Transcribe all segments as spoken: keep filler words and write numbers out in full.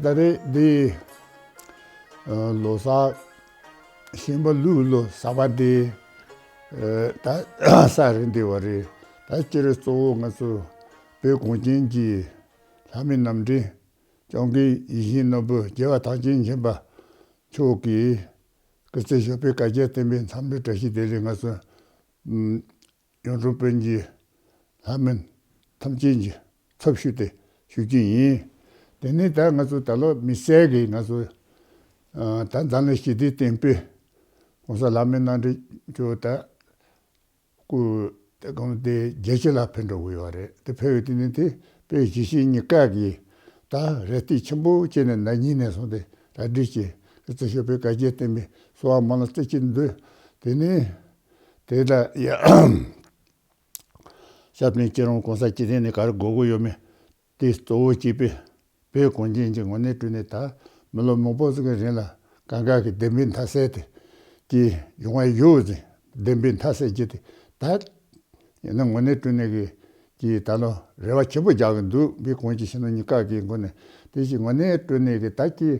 ད་རེས་འདི་ལོ་གསར་ཤིང་པ་ལུག་ལོ་གསར་པ་འདི་ད་ས་རིན་འདི་བ་རེད། ད་སྤྱིར་གཙོ་བོ་ང་ཚོ་བོད་གངས་ཅན་གྱི་ལྷ་མི་རྣམ་འདྲེན་སྐྱབས་མགོན་ཡིད་བཞིན་ནོར་བུ་རྒྱལ་བ་ཐམས་ཅད་མཁྱེན་པ་མཆོག་གིས་སྐུ་ཚེ་ཞབས་པད་བསྐལ་བརྒྱར་བརྟན་པའི་འཚམས་འདྲི་བཀྲ་ཤིས་བདེ་ལེགས། ང་ཚོ་གཡུང་དྲུང་བོན་གྱི་ལྷ་མི་ཐམས་ཅད་ཀྱི་ཚབ་ཞུས་ཏེ་ཞུ་རྒྱུ་ཡིན། དེ་ནས་ད་ང་ཚོ་ད་ལོ་དམིགས་བསལ་གྱིས་ང་ཚོ་ད་འཛམ་གླིང་ཞི་བདེའི་རྟེན་དཔེ་༸གོང་ས་ལྷ་མི་རྣམ་འདྲེན་མཆོག་ད་སྐུ་དེ་གང་དེ་རྒྱལ་སྤྱི་ལ་ཕེབས་འགྲོ་གི་ཡོད་རེད། དེ་ཕེབས་ཡོད་དེ་ནི་དེ་དཔེ་གཞིས་བྱེས་གཉིས་ཀ་གི་ད་རེ་ལྟོས་ཆེན་པོ་བྱས་ནས་ན་ནིང་ནས་བཟུང་སྟེ་གྲ་སྒྲིག་བྱས། སྐུ་ཚེ་ཞབས་པད་བསྐལ་བརྒྱར་བརྟན་པའི་གསོལ་བ་སྨོན་ལམ་རྩེ་གཅིག་འདོན། དེ་ནས་དེ་ལ་ཡ་སྐྱབས་མགོན་སྐྱིད་རོང་གོང་ས་སྐྱིད་ལྡན་ནས་ག་རེ་དགོས་དགོས་ཡོད་མེད་དེ་གཙོ་བོ་གཅིག་པའི་བོད་གངས་ཅན་གྱི་ངོས་ནས་བསྟུན་ནས་ད་མི་ལོ་མང་པོ་ཟིག་གི་རིང་ལ་གང་ག་གི་བདེན་པའི་མཐའ་གསལ་དེ་ཀྱི་ཡོང་བ་ཡོད་ཟིན། བདེན་པའི་མཐའ་གསལ་རྒྱུ་དེ་ད་ཡིན་ན་ངོས་ནས་བསྟུན་ནས་གི་ཀྱི་ད་ལོ་རེ་བ་ཆེན་པོ་རྒྱག་གི་འདུག་བོད་གངས་ཅན་ཞིང་ནང་གཉིས་ཀ་གི་སྒོ་ནས་དེ་བཞིན་ངོས་ནས་བསྟུན་ནས་གི་ད་ཀྱི་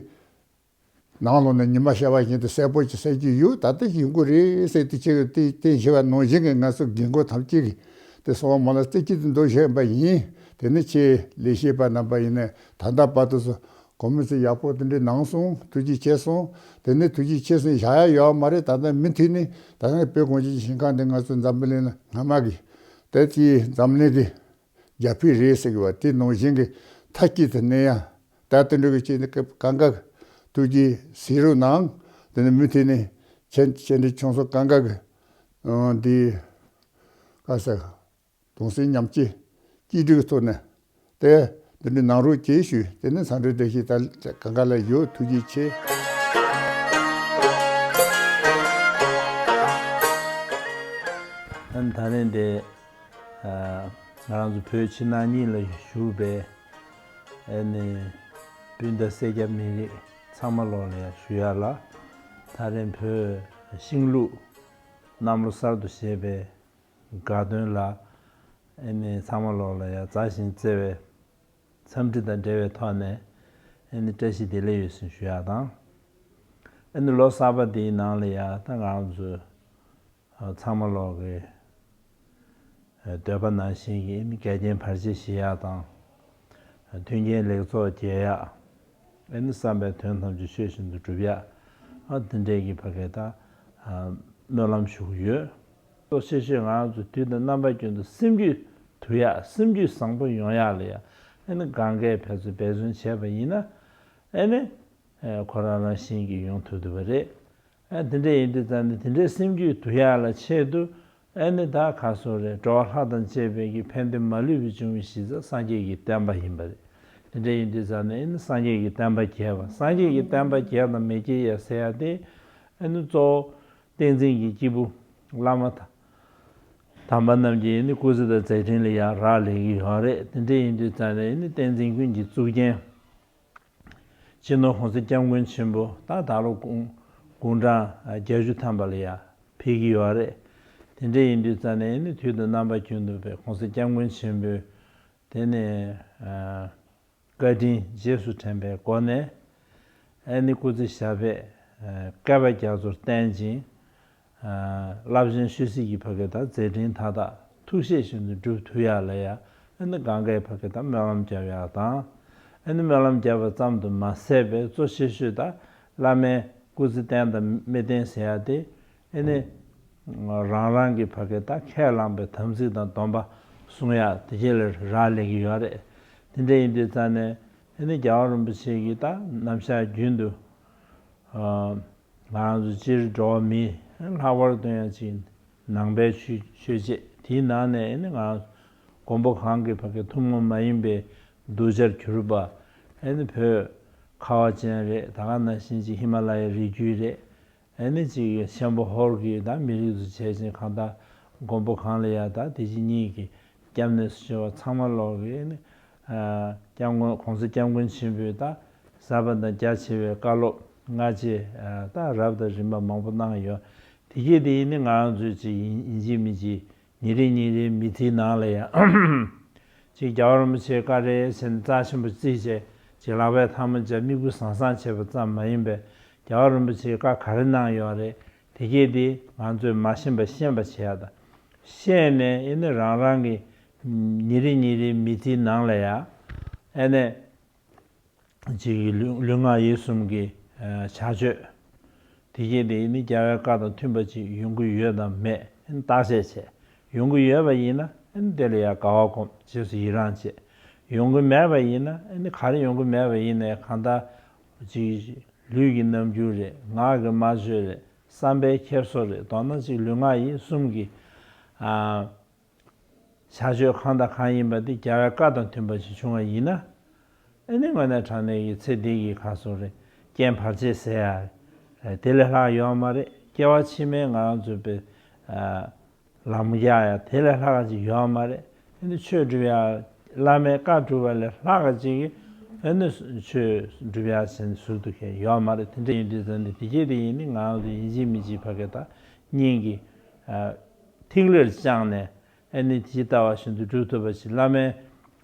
ནང་ལོགས་ནས་ཉི་མ་ཤར་བ་བཞིན་དུ་གསལ་པོ་ཅིག་གསལ་གྱི་ཡོད། ད་ལྟ་ཡིན་དགོས་རེད་ཟེར་དུས་ཆེ་གི་དེ་དེ་ཞེས་པ་ནང་བཞིན་གྱི་ང་ཚོ་རྒན་རྒོན་ཐམས་ཅད་ཀྱིས་དེ་གསོལ་བ་སྨོན་ལམ་རྩེ་གཅིག་ཏུ་འདོན་བཞིན་པ་ཡིན། དེ་ནི་ཆེས་ལས་བྱེད་པ་རྣམ་པ་ཡིན་ནའི་ད་ལྟ་བར་དུ་སུ་གོ་མི་ཚེ་ཡག་པོ་དེ་འདྲའི་གནང་སོང་། ཐུགས་རྗེ་ཆེ་སོང་། དེ་ནི་ཐུགས་རྗེ་ཆེ་སོང་བཞག་ཡ་ཡོད་མ་རེད། ད་ལྟ་མུ་མཐུད་ནས་ད་ལྟ་བོད་གངས་ཅན་གྱི་ཞིང་ཁམས་འདི་ང་ཚོ་འཛམ་བུ་གླིང་ལ་སྔ་མ་གི་དེ་དེའི་འཛམ་གླིང་གི་རྒྱ་ཕིག་རེད་ཟེར་གི་བ་དེ་ནང་བཞིན་གྱི་མཐའ་དཀྱིལ་དུ་གནས་ཡ། ད་དེ་འདྲ་གི་ཅིག་ནི་གང་ག་ཐུགས་རྗེ་གཟིགས་རོགས་གནང་། དེ་ནི་མུ་མཐུད་ནས་ཁྱེད་ཁྱེད་འདྲ་ཆུང་སོ་གང་ག་གི་འདི་ག་ཟེར་གདུང་སེམས་མཉམ་སྐྱེད་གཅིག་སྒྲིལ་གྱི་ཐོག་ནས་དེ་འདི་འདྲ་གནང་རོགས་གྱིས་ཞུས། དེ་ནི་འཚམས་འདྲི་བཀྲ་ཤིས་ད་གང་ག་ལ་ཡོད། ཐུགས་རྗེ་ཆེ། ད་ནི་དེ། ང་རང་ཚོ་བོད་ཕྱི་ནང་གཉིས་ལ་བཞུགས་པའི་ཨ་ནི་སྤུན་ཟླ་སེར་སྐྱ་མི་རིགས་ཚང་མ་ལོག་ལ་ཡང་ཞུ་ཡ་ལ། ད་རེས་བོད་ཤིང་ལུག་གནམ་ལོ་གསར་དུ་བཞད་པའི་དགའ་སྟོན་ལ་ཨ་ནི་ཚང་མ་ལོག་ལ་ཡང་མཛའ་ཞིང་བརྩེ་བའི་འཚམས་འདྲི་དང་འབྲེལ་བའི་ཐོག་ནས་ཨ་ནི་བཀྲ་ཤིས་བདེ་ལེགས་ཡོད་ཟེར་ཞུ་ཡ་དང་། ཨ་ནི་ལོ་གསར་པ་འདིའི་ནང་ལ་ཡང་ད་ང་རང་ཚོ་ཚང་མ་ལོག་གི་འདོད་པ་ནང་བཞིན་གྱི་ཨ་ནི་འགལ་རྐྱེན་བར་ཆད་ཞི་ཡག་དང་། མཐུན་རྐྱེན་ལེགས་ཚོགས་རྒྱས་ཡག་ཨ་ནི་བསམ་པའི་དོན་ཐམས་ཅད་ཆོས་བཞིན་དུ་འགྲུབ་ཡག་ཨ་དེ་འདྲས་ཀྱི་ཕ་གི་ད་སྨོན་ལམ་ཞུ་གི་ཡོད། གཙོ་ཆེ་ཤོས་ང་རང་ཚོ་དུས་དང་རྣམ་པ་ཀུན་ཏུ་སེམས་རྒྱུད་དུལ་ཡག་སེམས་རྒྱུད་བཟང་པོ་ཡོང་ཡག་ལ་ཡ་ཨ་ནི་གང་གས་ཕན་ཚུན་འབད་བརྩོན་བྱས་པ་ཡིན་ན་ཨ་ནི་ཁོ་རང་རང་བཞིན་གྱིས་ཡོང་ཐུབ་ཐུབ་པ་རེད། ཨ་དེ་འདྲ་ཡིན་དུས་ཙང་ནས་དེ་འདྲའི་སེམས་རྒྱུད་དུལ་ཡག་ལ་ཆེད་དུ་ཨ་ནི་ད་ག་སོགས་རེད། འགྲོ་བ་ལྷ་དང་བཅས་པའི་གི་ཕན་བདེ་མ་ལུས་པའི་འབྱུང་བའི་གཞི་རྩ་སངས་རྒྱས་ཀྱི་བསྟན་པ་ཡིན་པ་རེད། དེ་འདྲ་ཡིན་དུས་ཙང་ནས་ཨ་ནི་སངས་རྒྱས་ཀྱི་བསྟན་པ་རྒྱས་པ། སངས་རྒྱས་ཀྱི་བསྟན་པ་རྒྱས་དང་མི་རྒྱས་ཡ་ཟེར་ཡ་དེ་ཨ་ནི་གཙོ་བོ་བསྟན་འཛིན་གྱི་སྐྱེས་བུ་བླ་མ་དམ་པ་རྣམས་ཀྱི་ཨ་ནི་སྐུ་ཚེ་དང་མཛད་འཕྲིན་ལ་ཡང་རག་ལས་ཀྱི་ཡོད་རེད། དེ་འདྲ་ཡིན་དུས་ཙང་ནས་ཨ་ནི་བསྟན་འཛིན་ཀུན་གྱི་གཙུག་རྒྱན། སྤྱི་ནོར་༸གོང་ས་༸སྐྱབས་མགོན་ཆེན་པོ་ད་ད་ལོ་དགུང་དགུང་གྲངས་བརྒྱད་ཅུ་ཐམ་པ་ལ་ཡང་ཕེབས་ཀྱི་ཡོད་རེད། དེ་འདྲ་ཡིན་དུས་ཙང་ནས་ནི་དུས་དང་རྣམ་པ་ཀུན་ཏུ་བའི་༸གོང་ས་༸སྐྱབས་མགོན་ཆེན་པོས་དེ་ནས་བཀའ་དྲིན་རྗེས་སུ་དྲན་པའི་སྒོ་ནས་ཨ་ནི་སྐུ་ཚེ་ཞབས་པད་བསྐལ་པ་རྒྱ་མཚོར་བརྟན་ཅིང་། རླབས་ཆེན་ཆོས་སྲིད་ཀྱི་ཕ་གི་དང་མཛད་འཕྲིན་མཐའ་དག་ཐུགས་བཞེད་བཞིན་དུ་འགྲུབ་ཐུབ་ཡག་ལ་ཡང་ཨ་ནི་གང་གའི་ཕ་གི་དང་སྨོན་ལམ་རྒྱབ་ཡག་དང་། ཨ་ནི་སྨོན་ལམ་རྒྱབ་པ་ཙམ་དུ་མ་ཟད་པའི་གཙོ་ཆེ་ཤོས་དང་བླ་མའི་སྐུ་ཚེ་བརྟན་དང་མི་བརྟན་ཟེར་ཡག་དེ་ཨ་ནི་རང་རང་གི་ཕ་གི་དང་ཁས་བླངས་པའི་དམ་ཚིག་དང་སྡོམ་པ་སྲུང་ཡག་དེ་གྱད་ལ་རག་ལས་ཀྱི་ཡོད་རེད། དེ་འདྲ་ཡིན་དུས་ཙང་ནས་ཨ་ནི་རྒྱལ་བ་རིན་པོ་ཆེ་གིས་ད་ནམ་ཞག་རྒྱུན་དུ། ང་རང་ཚོ་སྤྱིར་འགྲོ་བ་མིའི་ལྷག་པར་དུ་ཡང་ཅིག་ ནང་པའི་ཆོས་ཆོས་བྱེད་དེའི་ནང་ནས་ཨེ་ནི་ང་མགོན་པོ་གང་གི་ཕ་གི་ཐུན་མོང་མ་ཡིན་པའི་གདུལ་བྱར་གྱུར་པ། ཨེ་ནི་བོད་ཁ་བ་ཅན་རེད། ད་ག་ནང་བཞིན་གྱི་ཧི་མ་ལ་ཡའི་རི་རྒྱུད་རེད། ཨེ་ནི་གཅིག་གི་ཤམ་བྷོ་ཧོར་གྱི་ད་མི་རིགས་སུ་བྱས་ཅིང་གང་ལྟར་མགོན་པོ་གང་ལ་ཡ་ད་དེ་བཞིན་གཉིས་ཀྱི་སྐྱབས་གནས་སུ་བྱེད་པ་ཚང་མ་ལོག་གི་ཨེ་ནི་སྐྱབས་མགོན་༸གོང་ས་༸སྐྱབས་མགོན་ཆེན་པོས་ད་ཟབ་པ་དང་རྒྱ་ཆེ་བའི་བཀའ་སློབ་སྔ་རྗེས་ད་རབ་དང་རིམ་པ་མང་པོ་གནང་ཡོད། དེ་གས་དེ་ཡིན་ནི་ང་རང་ཚོའི་ཅིག་ཡིན་ཡིན་གཅིག་མིན་གཅིག་ཉིན་རེ་ཉིན་རེའི་མི་ཚེའི་ནང་ལ་ཡང་ཅིག་རྒྱལ་བ་རིན་པོ་ཆེའི་བཀའ་དྲིན་ཆེ་ན་རྩ་ཆེན་པོ་བརྩིས་བྱས་ཅིག་ལག་པའི་ཐལ་མོ་སྦྱར་མིག་ཆུ་ཟང་ཟང་བྱེད་པ་ཙམ་མ་ཡིན་པའི་རྒྱལ་བ་རིན་པོ་ཆེའི་བཀའ་ག་རེ་གནང་ཡོད་རེད། དེ་གས་དེ་ང་ཚོས་མ་ཤེས་པ་ཤེས་པ་བྱེད་ཡ་དང་། ཤེས་ནས་ཡིན་ནི་རང་རང་གི་ཉིན་རེ་ཉིན་རེའི་མི་ཚེའི་ནང་ལ་ཡང་ཨེ་ནས། གཅིག་གི་ལུས་ལུས་ངག་ཡིད་གསུམ་གྱི་ཨ་བྱ་སྤྱོད། དེ་གས་དེ་ནི་རྒྱལ་བའི་བཀའ་དང་མཐུན་པ་ཅིག་ཡོང་གི་ཡོད་དམ་མེད་བརྟག་དཔྱད་བྱས། ཡོང་གི་ཡོད་པ་ཡིན་ན་དེ་ལ་ཡང་དགའ་བ་སྒོམ། རྗེས་སུ་ཡི་རང་བྱེད། ཡོང་གི་མེད་པ་ཡིན་ན་ནི་ག་རེ་ཡོང་གི་མེད་པ་ཡིན་ནའི་གང་ལྟར་ཅིག་ལུས་ཀྱི་རྣམ་འགྱུར་རེད། ངག་གི་སྨྲ་བརྗོད་རེད། བསམ་པའི་འཁྱེར་སོ་རེད། མདོར་ན་ཅིག་ལུས་ངག་ཡིད་གསུམ་གྱི་ཨ། བྱ་སྤྱོད་གང་དང་གང་ཡིན་པ་དེ་རྒྱལ་བའི་བཀའ་དང་མཐུན་པ་ཞིག་བྱུང་བ་ཡིན་ན། ཨ་ནི་དངོས་གནས་དྲང་གནས་ཀྱི་ཚེ་འདི་གི་ཁ་སོ་རེ་རྐྱེན་བར་ཆད་ཟེར་ཡ་དེ་ལས་ལྷག་ཡོད་མ་རེད། སྐྱེ་བ་ཕྱི་མའི་ང་རང་ཚོ་པའི་ལམ་རྒྱག་ཡ་དེ་ལས་ལྷག་ཅིག་ཡོད་མ་རེད། ཨ་ནི་ཆོས་སྒྲུབ་ཡ་བླ་མའི་བཀའ་སྒྲུབ་པ་ལས་ལྷག་ཅིག་ཨ་ནི་ཆོས་སྒྲུབ་ཡ་ཟེར་ཟུར་དུ་ཁེལ་ཡོད་མ་རེད། དེ་འདྲ་ཡིན་དུས་ཙང་ནི་དེ་སྐྱེས་དེ་ཡིན་ནི་ང་རང་ཚོ་ཡིན་གཅིག་མིན་གཅིག་ཕ་གི་ད་སྙིང་གི་ཐིག་ལེར་བཅངས་ནས། ཨ་ནི་ཇི་ལྟ་བ་བཞིན་དུ་སྒྲུབ་ཐུབ་པ་ཞིག་བླ་མའི་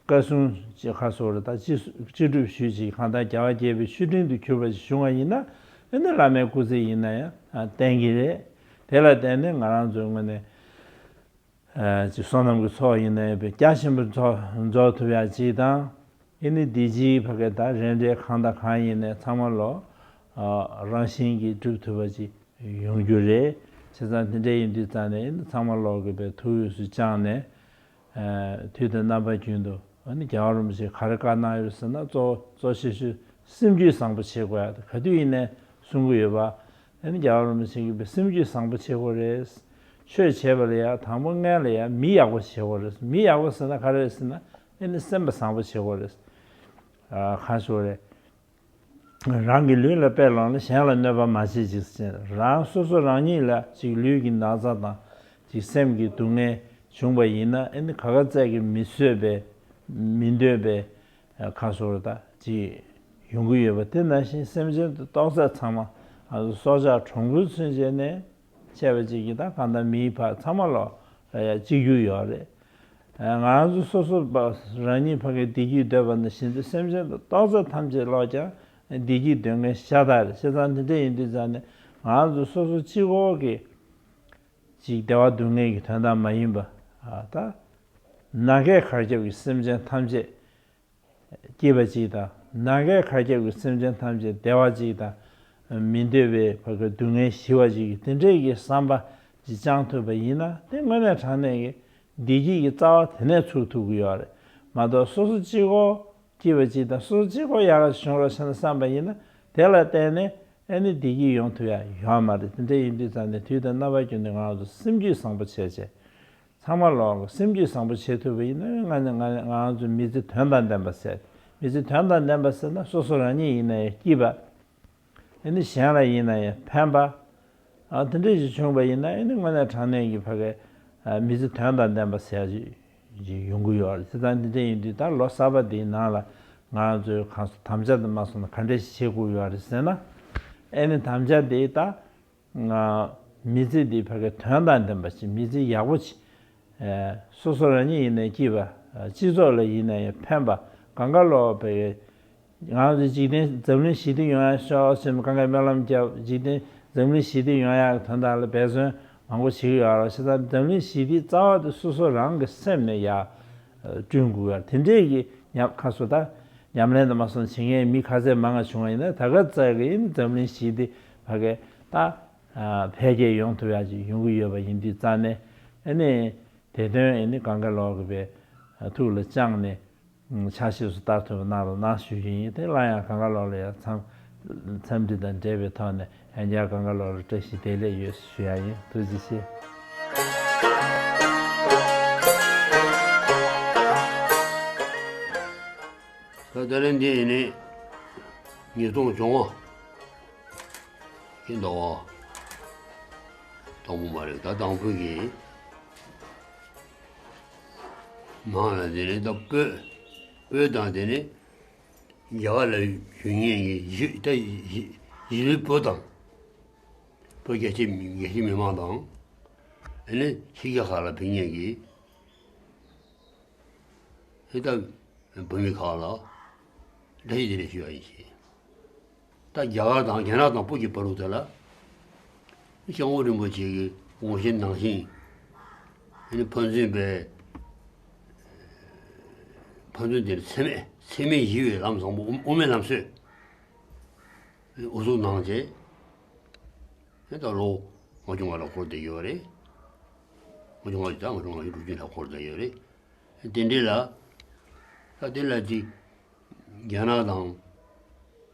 བཀའ་གསུང་ཅེས་ཁ་སོགས་ལ་ད་ཅི་ཅི་སྒྲུབ་ཞུས་ཅིག་གང་ལྟར་རྒྱལ་བ་དགྱེས་པའི་ཤུལ་འབྲིང་དུ་གྱུར་པ་ཞིག་བྱུང་བ་ཡིན་ན། ཨ་ནི་བླ་མའི་སྐུ་ཚེ་ཡིན་ན་ཡང་བརྟན་གྱི་རེད། དེ་ལ་བརྟེན་ནས་ང་རང་ཚོའི་ངོས་ནས་ཅིག་བསོད་ནམས་ཀྱི་ཚོགས་ཡིན་ན་ཡང་རྒྱ་ཆེན་པོ་རྫོགས་ཐུབ་ཡ་ཅིག་དང་། ཨ་ནི་འདི་ཅིག་ཕ་གི་ད་རེ་འབྲས་གང་དང་གང་ཡིན་ནའི་ཚང་མ་ལོ་རང་བཞིན་གྱིས་སྒྲུབ་ཐུབ་པ་ཅིག་ཡོང་རྒྱུ་རེད། བྱས་ཙང་དེ་འདྲ་ཡིན་དུས་ཙང་ནས་ཚང་མ་ལོག་གི་པའི་ཐུགས་ཡོངས་སུ་བཅངས་ནས། དུས་དང་རྣམ་པ་ཀུན་ཏུ་ཨ་ནི་རྒྱལ་བ་རིན་པོ་ཆེས་ག་རེ་བཀའ་གནང་ཡོད་ཟེར་ན། གཙོ་གཙོ་ཆེ་ཤོས་སེམས་རྒྱུད་བཟང་པོ་བྱེད་དགོས་ཡ་དེ་ག་དུས་ཡིན་ནའི་གསུང་གི་ཡོད་པ། ཨ་ནི་རྒྱལ་བ་རིན་པོ་ཆེ་གིས་པའི་སེམས་རྒྱུད་བཟང་པོ་བྱེད་དགོས་རེད། ཆོས་བྱེད་པ་ལ་ཡ་དང་པོ་སྔོན་ལ་ཡ་མི་ཡག་པོ་བྱེད་དགོས་རེད། མི་ཡག་པོ་ཟེར་ན་ག་རེ་རེད་ཟེར་ན། ཨ་ནི་སེམས་པ་བཟང་པོ་བྱེད་དགོས་རེད། གང་ཞུ་རེད། རང་གི་ལུས་ལ་དཔེ་ལོངས་ལ་གཞན་ལ་གནོད་པ་མ་བྱེད་ཅིག་ཟེར། རང་སོ་སོ་རང་ཉིད་ལ་ཅིག་ལུས་ཀྱི་ན་ཚ་དང་ཅིག་སེམས་ཀྱི་སྡུག་བསྔལ་བྱུང་བ་ཡིན་ན། ཨ་ནི་ག་ག་ཚད་ཀྱིས་མི་བཟོད་པའི་མི་འདོད་པའི་ཁ་སོར་ད་ཅིག་ཡོང་གི་ཡོད་པ་དེ་ནང་བཞིན་སེམས་ཅན་དུ་གཏོགས་ཚད་ཚང་མ་སྲོག་ཆགས་གྲོང་ཁྱེར་ཚུན་ཆད་ནས་བྱས་པ་ཅིག་གིས་ད་གང་ལྟར་མིའི་བར་ཚང་མ་ལོག་ལ་ཡ་གཅིག་གྱུར་ཡོད་རེད། ང་ཚོ་སོ་སོ་རང་ཉིད་ཕ་གིའི་བདེ་སྐྱིད་འདོད་པ་ནང་བཞིན་དུ་སེམས་ཅན་དུ་གཏོགས་ཚད་ཐམས་ཅད་ལོག་ཀྱང་བདེ་སྐྱིད་འདོད་མཁན་ཤ་སྟག་རེད། བྱས་ཙང་དེ་འདྲ་ཡིན་དུས་ཙང་ནས་ང་ཚོ་སོ་སོ་གཅིག་པོ་གི་ཅིག་བདེ་བ་སྡུག་བསྔལ་གྱི་དོན་དག་མ་ཡིན་པ། ད་ནམ་མཁའི་གར་ཁྱབ་ཀྱི་སེམས་ཅན་ཐམས་ཅད་སྐྱིད་པ་ཅིག་དང་། ནམ་མཁའི་གར་ཁྱབ་ཀྱི་སེམས་ཅན་ཐམས་ཅད་བདེ་བ་ཅིག་དང་། མི་འདོད་པའི་བར་གྱི་སྡུག་བསྔལ་ཞི་བ་ཅིག་གི་དེ་འདྲའི་གི་བསམ་པ་ཅིག་བཅང་ཐུབ་པ་ཡིན་ན། དེ་དངོས་གནས་དྲང་གནས་ཀྱི་བདེ་སྐྱིད་ཀྱི་རྩ་བ་དེ་ནས་ཚུགས་ཐུབ་ཀྱི་ཡོད་རེད་མ་གཏོགས། སོ་སོ་གཅིག་པོ་སྐྱིད་པ་ཅིག་དང་སོ་སོ་གཅིག་པོ་ཡག་ག་བྱུང་རོགས་བྱས་ན་བསམ་པ་ཡིན་ན། དེ་ལ་བརྟེན་ནས་ཨ་ནི་བདེ་སྐྱིད་ཡོང་ཐུབ་ཡ་ཡོད་མ་རེད། དེ་འདྲ་ཡིན་དུས་ཙང་ནས་དུས་དང་རྣམ་པ་ཀུན་ཏུ་ང་རང་ཚོ་སེམས་རྒྱུད་བཟང་པོ་བྱས་བྱས། ཚང་མ་ལོག་སེམས་རྒྱུད་བཟང་པོ་བྱེད་ཐུབ་པ་ཡིན་ན། ང་ང་ང་རང་ཚོའི་མི་ཚེ་དོན་དང་ལྡན་པ་ཟེར། མི་ཚེ་དོན་དང་ལྡན་པ་ཟེར་ན་སོ་སོ་རང་ཉིད་ཡིན་ན་ཡང་སྐྱིད་པ། ཨ་ནི་གཞན་ལ་ཡིན་ན་ཡང་ཕན་པ། ཨ་དེ་འདྲ་ཞིག་བྱུང་བ་ཡིན་ན། ཨ་ནི་དངོས་གནས་དྲང་གནས་ཀྱི་ཕ་གའི་མི་ཚེ་དོན་དང་ལྡན་པ་ཟེར་ཡ་ཞིག་ཡོང་གི་ཡོད་རེད། བྱས་ཙང་འདི་འདྲ་ཡིན་དུས་ད་ལོ་གསར་པ་འདིའི་ནང་ལ་ང་རང་ཚོའི་གང་སོ་དམ་བཅའ་དུ་མ་སོང་ན་ག་འདྲ་ཞིག་བྱེད་དགོས་ཡོད་རེད་ཟེར་ན། ཨ་ནི་དམ་བཅའ་འདི་ད་མི་ཚེ་འདི་ཕ་གི་དོན་དང་ལྡན་པ་ཞིག་མི་ཚེ་ཡག་པོ་ཞིག་སོ་སོ་རང་ཉིད་ཡིན་ནའི་སྐྱིད་པ། སྤྱི་ཚོགས་ལ་ཡིན་ན་ཡང་ཕན་པ། གང་ག་ལོག་ཕ་གི་ང་ཚོ་འཇིག་རྟེན་འཛམ་གླིང་ཞི་བདེ་ཡོང་ཡ་ཤོག་ཟེར་ནས་གང་ག་སྨོན་ལམ་བརྒྱབ། འཇིག་རྟེན་འཛམ་གླིང་ཞི་བདེ་ཡོང་ཡ་གི་དོན་དག་ལ་འབད་བརྩོན་མང་པོ་བྱེད་ཀྱི་ཡོད་རེད། བྱས་ཙང་འཛམ་གླིང་ཞི་བདེའི་རྩ་བ་དེ་སོ་སོ་རང་གི་སེམས་ནས་ཡར་བསྐྲུན་དགོས་ཡ། དེ་འདྲས་ཀྱི་ཉམས་ཁ་སོ་ད་ཉམས་ལེན་དུ་མ་སོང་བྱེད་མཁན་མི་ཁ་ཚད་མང་ང་བྱུང་བ་ཡིན་ན། ད་ག་ཚད་ཀྱི་འཛམ་གླིང་ཞི་བདེ་ཕ་གི་ད་འཕེལ་རྒྱས་ཡོང་ཐུབ་ཡ་ཅིག་ཡོང་གི་ཡོད་པ་ཡིན་དུས་ཙང་ནས། ཨ་ནི་དེ་དོན་ཨ་ནི་གང་ག་ལོག་གི་པའི་ཐུགས་ལ་བཅངས་ནས། ཕྱག་ཕྱིས་སུ་བསྟར་ཐུབ་པ་གནང་རོགས་གནང་ཞུ་རྒྱུ་ཡིན། དེ་སླར་ཡང་གང་ག་ལོག་ལ་ཡང་འཚམས་འཚམས་འདྲི་དང་འབྲེལ་བའི་ཐོག་ནས་ཡང་བསྐྱར་གང་ག་ལོག་ལ་བཀྲ་ཤིས་བདེ་ལེགས་ཡོད་ཞུ་ཡ་ཡིན། ཐུགས་རྗེ་ཆེ། ད་ལྟ་ལན་འདི་ཡིན་ནི་ཉིས་སྟོང་བྱུང་བ་ཡིན་འདུག་བ། དང་པོ་མ་རེད། ད་དང་པོ་གི་ནང་ལ་འདི་ནི་ད་བོད་བོད་དང་འདི་ནི་རྒྱ་གར་ལ་བཞུགས་མཁན་གྱི་གཞིས་ད་གཞིས་གཞིས་ལུས་བོད་དང་། བོད་རྒྱ་ཆེ་རྒྱ་ཆེ་མི་མང་དང་། ཨ་ནི་ཕྱི་རྒྱལ་ཁག་ལ་ཕེབས་མཁན་གྱི་ཨེ་ད་བོད་མི་ཁག་ལ་བཀྲ་ཤིས་བདེ་ལེགས་ཞུ་བ་ཡིན་ཞེས། ད་རྒྱ་གར་དང་རྒྱ་ནག་དང་བོད་ཀྱི་བར་དུ་དེ་ལ་སྐྱབས་མགོན་རིན་པོ་ཆེ་གི་དགོངས་གཞི་ནང་བཞིན་ཨ་ནི་ཕན་ཚུན་པའི་ཕན་ཚུན་དེར་འཚེ་མེད་འཚེ་མེད་ཞི་བའི་ལམ་བཟང་པོ་དབུ་མའི་ལམ་སྲོལ་དབུ་བཟུང་གནང་རྗེས། ད་ལོ་ལྔ་བཅུ་ང་ལ་འཁོར་བསྡད་ཡོད་རེད། ལྔ་བཅུ་ང་བཅུ་དང་ལྔ་བཅུ་ང་བཅུ་དྲུག་ཅུ་ལ་འཁོར་བསྡད་ཡོད་རེད། དེ་འདྲ་ལ་ད་དེ་ལ་ཅིག་རྒྱ་ནག་དང་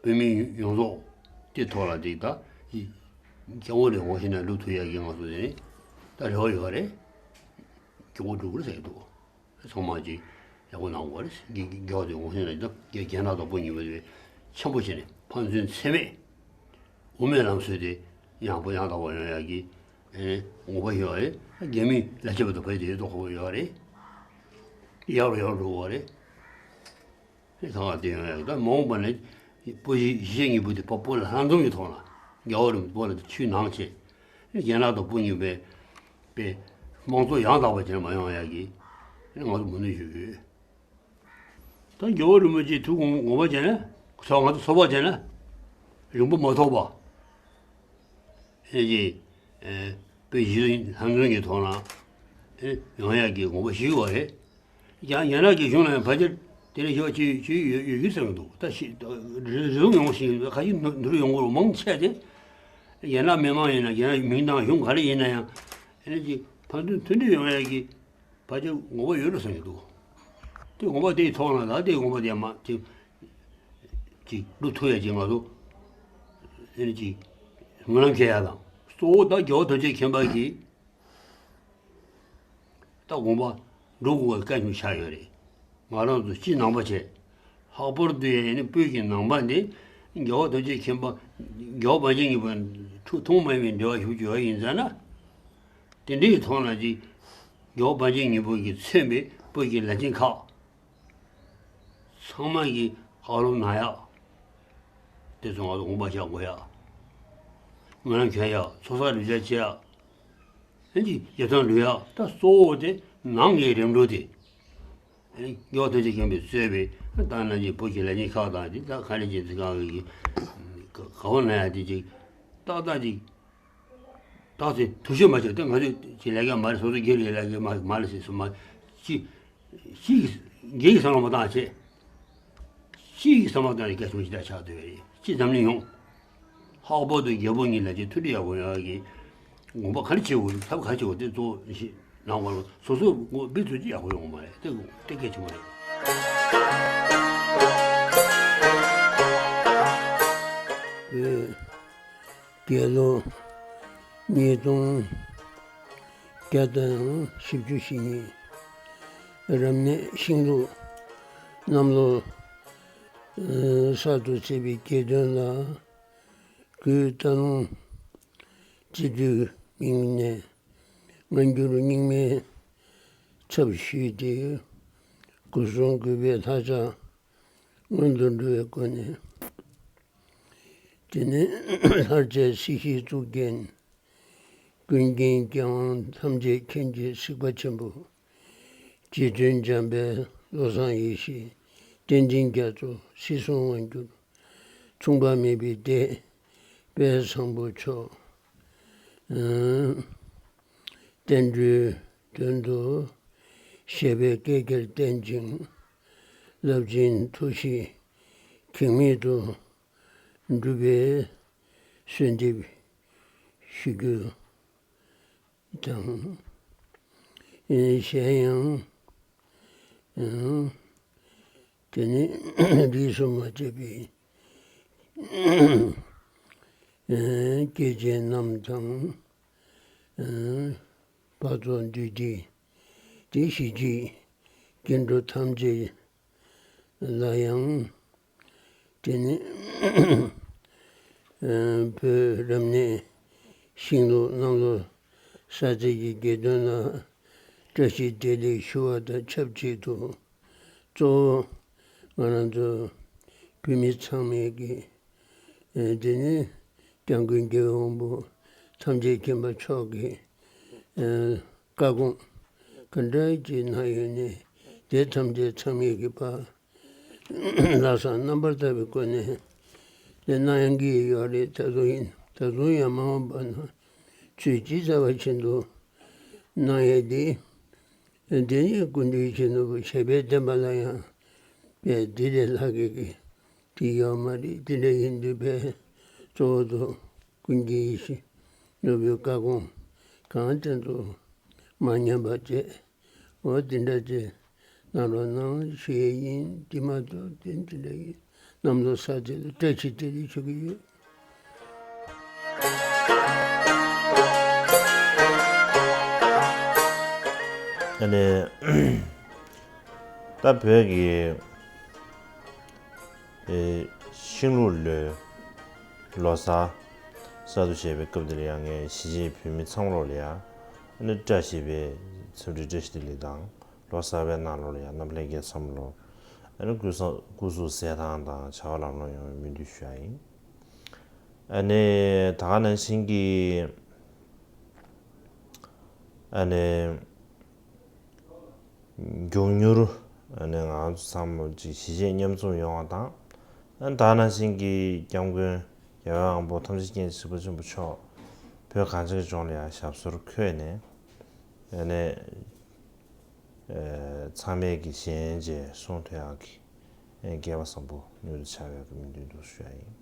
བོད་མི་ཡོངས་རྫོགས་དེ་ཐོག་ལ་ཅིག་ད་སྐྱབས་མགོན་རིན་པོ་ཆེ་ནང་བླུག་ཐུབ་ཡག་གི་ང་ཚོ་དེ་ནི་ད་རེ་བ་ཡོད་རེད། སྐྱོ་བོ་འགྲོ་གི་རེད་ཟེར་གི་འདུག་ཚང་མ་ཅིག་ཡག་པོ་གནང་དགོས་རེད། རྒྱ་རྒྱ་རྒྱ་དེ་ངོ་ཤེས་ན་ད་རྒྱ་རྒྱ་ནག་དང་བོད་གཉིས་པོ་དེ་ཆེན་པོ་བྱས་ནས་ཕན་ཚུན་འཚེ་མེད་དབུ་མའི་ལམ་སྲོལ་དེ་ཡང་པོ་ཡང་དག་པ་ཡོང་ཡག་གི་ཨེ་དགོངས་པ་ཡོད་རེད། རྒྱ་མི་ལ་ཆེ་བ་དང་བོད་དེ་ཡོད་དོ་ཁོ་ཡོད་རེད། ཡག་རུ་ཡག་རུ་འགྲོ་བ་རེད། ཨེ་གང་ལ་དེ་ཡོང་ཡག་ད་མ་འོངས་པ་ནས་བོད་གཞིས་བྱེས་གཉིས་པོ་དེ་བོད་ལ་ལྷན་འཛོམས་ཀྱི་ཐོག་ལ་རྒྱལ་བ་རིན་པོ་ཆེ་ལ་ཆུ་ནང་བྱས་རྒྱ་ནག་དང་བོད་གཉིས་པོའི་པའི་དམངས་གཙོ་ཡང་དག་པ་ཅན་མ་ཡོང་ཡག་གི་ང་ཚོ་མུ་མཐུད་ཞུ་གི་ཡོད། ད་རྒྱལ་བ་རིན་པོ་ཆེའི་ཐུགས་དགོངས་དགོངས་པ་བྱས་ན་ཚོགས་ང་ཚོ་ཚོགས་པ་བྱས་ན་རིང་པོ་མ་ཐོགས་པ། ཨེ་ཅེ་ཨེ་དཔེ་གཞི་ལྷན་འཛོམས་ཀྱི་ཐོག་ན་ཨེ་ཡོང་ཡག་གི་དགོངས་པ་ཞུས་པ་རེད། ཡང་ཡང་ན་གི་གཞུང་ལ་ཡང་ཕལ་ཆེར་དེ་ནས་ཞུ་བ་ཅི་ཅི་ཡོད་ཡོད་ཀྱི་ཟེར་གི་འདུག་ད་ཤི་རེ་ཟུང་ཡོང་ཞིང་ཁ་ཤས་ནུ་ནུ་རུ་ཡོང་གི་རུ་མང་ཆེ་སྟེ། ཡན་ལག་མི་མང་ཡིན་ན་ཡན་ལག་མིང་དང་གཞུང་ག་རེ་ཡིན་ན་ཡང་ཨེ་ནས་ཀྱི་ཕན་ཚུན་མཐུན་སྒྲིལ་ཡོང་ཡག་གི་ཕལ་ཆེར་དགོངས་པ་ཡོད་རུ་བསམ་གྱི་འདུག་དེ་དགོངས་པ་དེའི་ཐོག་ན་ད་དེ་དགོངས་པ་དེ་མ་དེ་ཅིག་བླུག་ཐུབ་ཡ་ཅིག་ང་ཚོ་ཨེ་ནས་ཅིག་སྨོན་ལམ་འཁྱེར་ཡ་དང་གཙོ་བོ་ད་རྒྱལ་བ་དོན་ཆེན་མཁྱེན་པ་གིས་ད་དགོངས་པ་འགྲོ་དགོས་པའི་བཀའ་ཆེམས་ཆགས་ཡོད་རེད། ང་རང་ཚོ་སྤྱི་ནང་པ་བྱས། ལྷག་པར་དུ་ཡང་ནི་བོད་ཀྱི་ནང་པ་འདི་རྒྱལ་བ་དོན་ཆེན་མཁྱེན་པ་རྒྱལ་བ་པཎ་ཆེན་གཉིས་པོ་ཐུགས་མཐུན་མ་ཡིན་པའི་འབྲེལ་བ་ཞུགས་ཀྱི་ཡོད་ཡིན་ཙང་ན། དེ་འདྲའི་ཐོག་ན་ཅིག་རྒྱལ་བ་པཎ་ཆེན་གཉིས་པོ་གིས་མཚོན་པའི་བོད་ཀྱི་ལས་ཅན་ཁག་ཚང་མ་གིས་བཀའ་སློབ་གནང་ཡག་དེ་ཚོ་ང་ཚོ་དགོངས་པ་བཞག་དགོས་ཡག་སྨོན་ལམ་འཁྱེར་ཡག་ཚོགས་བསགས་གདུལ་བྱ་བྱེད་ཡག་ཨེ་ཅིག་རྗེས་ཐོན་འགྲོ་ཡག་ད་གཙོ་བོ་དེ་ནང་གི་རིམ་གྲོ་དེ། རྒྱལ་བ་དོན་ཆེན་མཁྱེན་པས་གཙོས་པའི་ད་ན་གྱི་བོད་ཀྱི་ལས་ཉིན་ཁག་དང་དེ་ད་ག་ལེ་ཅན་ཚིག་ཁག་གི་ག་བ་ན་ཡ་དེ་ཅིག་ཏག་ཏག་ཅིག་ཏག་ཚེ་དུ་ཤོད་མ་བྱེད་དེ་ང་ཚོས་ཀྱི་ལས་ཀ་མ་རེད། སོ་སོ་སྒེར་གྱི་ལས་ཀ་མ་མ་རེད་ཟེར་སོ་མ་ཅི་ཅི་སྒེར་གྱི་བསམ་བློ་མ་བཏང་བྱེད། སྤྱི་ཡི་བསམ་པ་དང་རིགས་ཀ་བྱུང་ཞིག་ད་ཆགས་སྡོད་པ་རེད། སྤྱི་འཛམ་གླིང་ཡོངས། ལྷག་པར་དུ་རྒྱལ་པོ་གཉིས་ལ་ཅིག་མཐུན་སྒྲིལ་ཡག་པོ་ཡོང་ཡག་གི་དགོངས་པ་ག་རེ་བྱེད་དགོས་ཐབས་ག་རེ་བྱེད་དགོས་དེ་གཙོ་བོ་ཞིག་གནང་བ་ལ་སོ་སོ་ངོ་འབི་ཚོད་ཅིག་ཡག་པོ་ཡོང་གི་མ་རེད། དེ་དེ་གལ་ཆེན་པོ་རེད། རྒྱལ་ལོ་ཉིས་སྟོང་བརྒྱ་དང་བཞི་བཅུ་ཞེ་གཉིས། རབ་གནས་ཤིང་ལུག་གནམ་ལོ་གསར་དུ་ཚེས་པའི་གྱ་སྟོན་ལ་གུས་སྟག་ལུང་སྤྱི་འཐུས་མིང་ནས་སྔ་འགྱུར་རྙིང་མའི་ཚབ་ཞུས་ཏེ་སྐུ་གསུང་གུས་པའི་ལྷ་ཕྱག་སྔོན་དུ་འགྲོ་བའི་སྒོ་ནས། དེ་ནས་ལྷར་བཅས་སྲིད་ཞིའི་གཙུག་རྒྱན། ཀུན་མཁྱེན་རྒྱལ་དབང་ཐམས་ཅད་མཁྱེན་ཅིང་གཟིགས་པ་ཆེན་པོ། རྗེ་བཙུན་འཇམ་དཔལ་བློ་བཟང་ཡེ་ཤེས་བསྟན་འཛིན་རྒྱ་མཚོ་སྲིད་གསུམ་དབང་སྒྱུར་མཚུངས་པ་མེད་པའི་སྡེ་དཔལ་བཟང་པོ་མཆོག་བསྟན་འགྲོའི་དོན་དུ་བཞད་པའི་སྐད་ཀྱིས་བསྟན་ཅིང་། རླབས་ཆེན་ཐུགས་བཞེད་གེགས་མེད་དུ་འགྲུབ་པའི་གསོལ་འདེབས་ཞུ་རྒྱུ་དང་། གཞན་ཡང་དེ་ནི་རིས་སུ་མ་ཆད་པའི་སྐྱེས་ཆེན་རྣམས་དང་། འཕགས་ཚོགས་འདུས་སྡེ་དེ་གཞིས་བྱེས་སྐྱེ་འགྲོ་ཐམས་ཅད་ལ་ཡང་། དེ་ནི་བོད་རབ་གནས་ཤིང་ལུག་གནམ་ལོ་གསར་ཚེས་ཀྱི་དགེ་འདུན་ལ་བཀྲ་ཤིས་བདེ་ལེགས་ཞུ་བ་དང་ཆབས་ཅིག་ཏུ། གཙོ་བོ་ང་རང་ཚོ་བོད་མི་ཚང་མས་ཀྱི་ཨེ་དེ་ནི་སྐྱབས་མགོན་རྒྱལ་བའི་དབང་པོ་ཐམས་ཅད་མཁྱེན་པ་མཆོག་གི་ཨེ་བཀའ་དགོངས་ག་འདྲ་ཅིག་གནང་ཡོད་ནས། དེ་ཐམས་ཅད་ཚང་མས་ཀྱི་ཕར་ལྷག་བསམ་རྣམ་པར་དག་པའི་སྒོ་ནས་དེ་གནང་གི་ཡོད་རེད། ད་དུང་ཡིན། ད་དུང་ཡང་མ་འོངས་པ་ན་ཆོས་ཇི་ལྟ་བ་བཞིན་དུ་གནང་ཡས་དེ། དེ་ནས་སྐུ་མདུན་ཆེན་ནོར་བུ་ཞབས་པད་བརྟན་པ་ལ་ཡང་དཔེ་འདི་ལས་ལྷག་གི་གི་དེ་ཡོད་མ་རེད། དེ་འདྲ་ཡིན་དུས་དཔེ་གཙོ་བོ་དུ་ཀུན་མཁྱེན་ཡེ་ཤེས་ནོར་བུའི་བཀའ་དགོངས་གང་དྲན་དུ་མ་ཉམས་པ་བཅས། འོ་དེ་འདྲ་བཅས་གནང་རོགས་གནང་ཞུ་ཡས་ཡིན། དེ་མ་གཏོགས་དེ་འདི་འདྲ་ཡིན། གནམ་ལོ་གསར་ཚེས་ལ་བཀྲ་ཤིས་བདེ་ལེགས་ཞུ་གི་ཡོད། ཨ་ནི། ད་བོད་ཀྱི་ཨེ་ཤིང་ལུག་ལོའི་ལོ་གསར་གསར་དུ་བཞད་པའི་སྐབས་འདི་ལ་ཡང་ངས་གཞིས་བྱེས་བོད་མི་ཚང་མ་ལོག་ལ་ཡང་ཨ་ནི་བཀྲ་ཤིས་པའི་འཚམས་འདྲི་བཀྲ་ཤིས་བདེ་ལེགས་དང་། ལོ་གསར་པའི་ནང་ལོགས་ལ་ཡང་རྣམ་པ་ལྷན་རྒྱས་ཚང་མ་ལོག་ཨ་ནི་སྐུ་གཟུགས་སྐུ་གཟུགས་གསལ་ཐང་དང་བྱ་བ་ལམ་ལྷོང་ཡོང་བའི་སྨོན་འདུན་ཞུ་ཡ་ཡིན། ཨ་ནི་ད་ག་ནང་བཞིན་གྱི་ཨ་ནི་མགྱོགས་མྱུར་ཨ་ནི་ང་ཚོ་ཚང་མ་ཅིག་གཞིས་བྱེས་མཉམ་འཛོམས་ཡོང་བ་དང་། ཨ་ནི་ད་ག་ནང་བཞིན་གྱི་སྐྱབས་མགོན་རྒྱལ་བའི་དབང་པོ་ཐམས་ཅད་མཁྱེན་ཅིང་གཟིགས་པ་ཆེན་པོ་མཆོག་བོད་གངས་ཅན་གྱི་ལྗོངས་ལ་ཡང་ཞབས་སོར་འཁོད་ནས་ཨ་ནི། ཚང་མས་ཀྱི་ཞལ་མཇལ་གསུང་ཐོས་ཡག་གི་སྐལ་བ་བཟང་པོ་མྱུར་དུ་འཆར་བའི་སྨོན་འདུན་དུ་ཞུ་ཡ་ཡིན།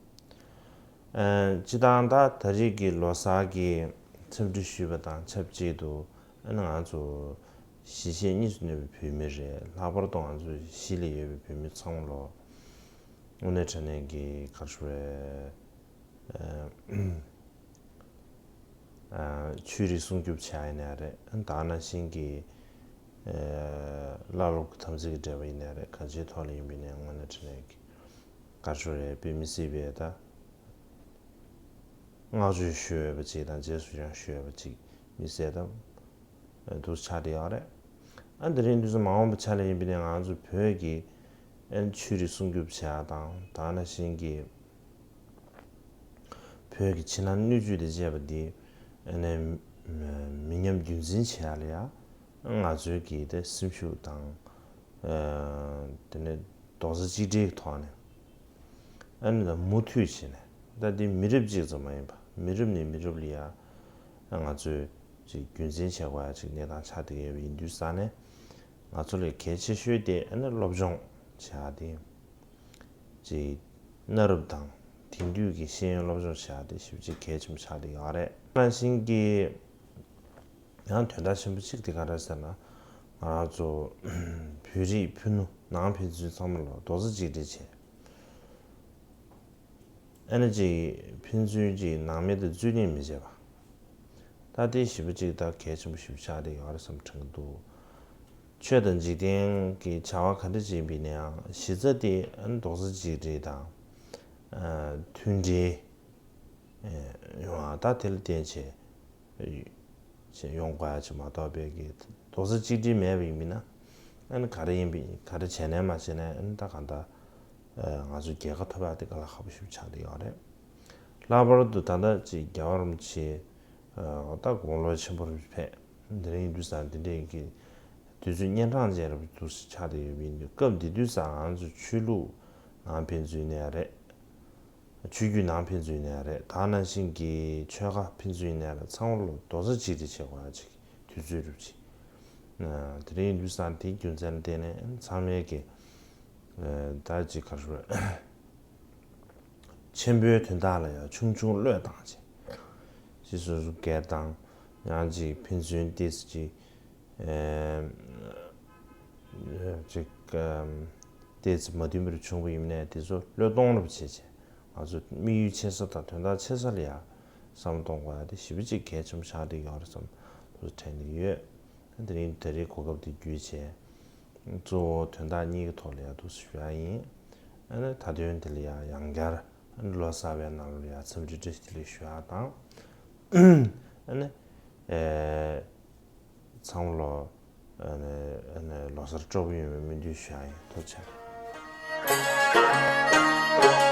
སྤྱི་བཏང་ད་ད་རེས་ཀྱི་ལོ་གསར་གྱི་འཚམས་འདྲི་ཞུས་པ་དང་ཆབས་ཅིག་ཏུ་ཨ་ནི་ང་ཚོ་གཞིས་བྱེས་གཉིས་སུ་གནས་པའི་བོད་མི་རེད། ལྷག་པར་དུ་ང་ཚོ་གཞིས་ལ་ཡོད་པའི་བོད་མི་ཚང་མ་ལོ་དངོས་གནས་དྲང་གནས་ཀྱི་ག་རེ་ཞུ་དགོས་རེད། ཆོས་རིག་སྲུང་སྐྱོབ་བྱེད་ཡ་ཡིན་ནའི་རེད། ད་ག་ནང་བཞིན་གྱི་བླ་སློབ་ཀྱི་དམ་ཚིག་གི་འབྲེལ་བ་ཡིན་ནའི་རེད། གང་ཅིའི་ཐོག་ལ་ཡིན་པ་ཡིན་ནའི་དངོས་གནས་དྲང་གནས་ཀྱི་ག་རེ་ཞུ་དགོས་རེད། དཔེ་མི་སྲིད་པའི་ད་བསྔགས་བརྗོད་ཞུ་འོས་པ་ཅིག་དང་རྗེས་སུ་ཡང་ཞུ་འོས་པ་ཅིག་མི་སྲིད་ད་འདུག་ཆགས་བསྡད་ཡོད་རེད། ཨ་དེ་རིང་དུས་སུ་མ་འོངས་པ་ཆ་ལ་ཡིན་པ་ཡིན་ནའི་ང་ཚོ་བོད་ཀྱི་ཆོས་རིག་སྲུང་སྐྱོབ་བྱེད་ཡ་དང་ད་ག་ནང་བཞིན་གྱི་བོད་ཀྱི་ཕྱི་ནང་སྣོད་བཅུད་དང་བཅས་པ་འདི་ཨ་ནི་མི་ཉམས་རྒྱུན་འཛིན་བྱེད་ཡ་ལ་ཡ་ང་ཚོའི་གི་དེ་སེམས་ཤུགས་དང་དེ་ནས་རྡོག་རྩ་གཅིག་སྒྲིལ་གྱི་ཐོག་ནས་ཨ་ནི་ད་མུ་མཐུད་བྱས་ནས་ད་འདི་མི་རབས་གཅིག་ཙམ་མ་ཡིན་པ་མི་རབས་ནས་མི་རབས་ལ་ཡ་ང་ཚོས་ཅིག་རྒྱུན་འཛིན་བྱེད་དགོས་ཡ་ཅིག་གནས་སྟངས་ཆགས་བསྡད་ཡོད་པ་ཡིན་དུས་ཙང་ནས་ང་ཚོ་ལས་གལ་ཆེ་ཤོས་དེ་ཨ་ནི་སློབ་སྦྱོང་བྱེད་ཡ་དེ། ཅིག་གནའ་རབས་དང་དེང་དུས་ཀྱི་ཤེས་ཡོན་སློབ་སྦྱོང་བྱེད་ཡ་དེ་ཞེ་པོ་ཅིག་གལ་ཆེན་པོ་ཆགས་བསྡད་ཡོད་རེད། ནང་བཞིན་གྱི་ཡང་དོན་དག་ཆེན་པོ་གཅིག་དེ་ག་རེ་ཟེར་ན། ང་རང་ཚོ་བོད་རིགས་ཕུ་ནུ་ནང་ཕན་ཚུན་ཚང་མ་ལ་རྡོག་རྩ་གཅིག་སྒྲིལ་བྱས། ཨ་ནི་ཅིག་ཕན་ཚུན་ཅིག་ནང་མི་དང་རྩོད་གླེང་མི་བྱེད་པ། ད་དེ་ཞེ་པོ་ཅིག་ད་གལ་ཆེན་པོ་ཞེ་པོ་ཆགས་བསྡད་ཡོད་རེད་བསམ་དྲན་གྱི་འདུག་ཆོས་དང་འཇིག་རྟེན་གྱི་བྱ་བ་ག་འདྲ་ཅིག་ཡིན་པ་ཡིན་ན་ཡང་གཞི་རྩ་དེ་ཨ་ནི་རྡོག་རྩ་གཅིག་སྒྲིལ་དང་། མཐུན་སྒྲིལ་ཡོང་བ་ད་དེ་ལ་བརྟེན་བྱས་ཡོང་དགོས་ཡ་ཅིག་མ་གཏོགས་པའི་གི་རྡོག་རྩ་གཅིག་སྒྲིལ་མེད་པ་ཡིན་པ་ཡིན་ན་ཨ་ནི་ག་རེ་ཡིན་པ་ཡིན་ག་རེ་བྱས་ནའི་མ་བྱས་ནའི་ཨ་ནི་ད་གང་ལྟར་ང་ཚོ་རྒྱལ་ཁ་ཐོབ་ཡ་དེ་དཀའ་ལས་ཁག་པོ་ཞེ་པོ་ཆགས་བསྡད་ཡོད་རེད། ལྷག་པར་དུ་ད་ལྟ་ཅིག་རྒྱལ་བ་རིན་པོ་ཆེ་ད་དགུང་ལོ་ཆེན་པོ་རིན་པོ་ཆེ་ཕེབས། དེ་རིང་དུས་སང་དེ་འདྲའི་གི་དུས་ཚོད་གཉན་འཕྲང་ཅན་རབ་ཏུ་ཆགས་བསྡད་ཡོད་པ་ཡིན་དུས་སྐབས་འདི་དུས་སང་ང་ཚོ་ཆོས་ལུགས་ནང་ཕན་ཚུན་ནས་རེད། ཆོས་བརྒྱུད་ནང་ཕན་ཚུན་ནས་རེད། ད་ནང་བཞིན་གྱི་ཆོལ་ཁ་ཕན་ཚུན་ནས་རེད། ཚང་མ་ལ་རྡོག་རྩ་གཅིག་སྒྲིལ་བྱེད་དགོས་ཡ་ཅིག་དུས་ཚོད་རུབ་ཅིག་དེ་རིང་དུས་སང་དེའི་རྒྱུ་མཚན་ལ་བརྟེན་ནས་ཚང་མས་ཀྱི་ད་ཅིག་ག་རེ་ཆེན་པོའི་དོན་དག་ལ་ཡང་ཆུང་ཆུང་བློས་བཏང་བྱས། ཅིག་སོ་སོ་སྒེར་དང་ཡང་ཅིག་ཕན་ཚུན་ཏོག་ཙམ་ཅིག་ཅིག་ཏོག་ཙམ་མ་མཐུན་པར་བྱུང་བ་ཡིན་ནའི་དེ་ཚོ་བློས་གཏོང་རོགས་བྱས་བྱས། ང་ཚོ་དམིགས་ཡུལ་ཆེ་ས་དང་དོན་དག་ཆེ་ས་ལ་ཡང་བསམ་བློ་གཏོང་དགོས་ཡ་དེ་ཞེ་པོ་ཅིག་གལ་ཆེན་པོ་ཆགས་བསྡད་ཡོད་རེད་བསམ། ཐུགས་དྲན་གྱི་ཡོད། དེ་རིང་དེ་རིང་གོ་སྐབས་དེ་བརྒྱུད་བྱས། གཙོ་བོ་དོན་དག་གཉིས་ཀྱི་ཐོག་ལ་ཡང་ཐུགས་ཞུ་ཡ་ཡིན། ཨ་ནི་མཐའ་དོན་དེ་ལ་ཡང་ཡང་བསྐྱར་ཨ་ནི་ལོ་གསར་བའི་ནང་ལ་ཡང་འཚམས་འདྲི་བཀྲ་ཤིས་བདེ་ལེགས་ཞུ་ཡ་དང་། ཨ་ནི་ཨེ་ཚང་མ་ལོ་ཨ་ནི་ཨ་ནི་ལོ་གསར་སྤྲོ་པོ་ཡོང་བའི་སྨོན་འདུན་ཞུ་ཡ་ཡིན། ཐུགས་རྗེ་ཆེ།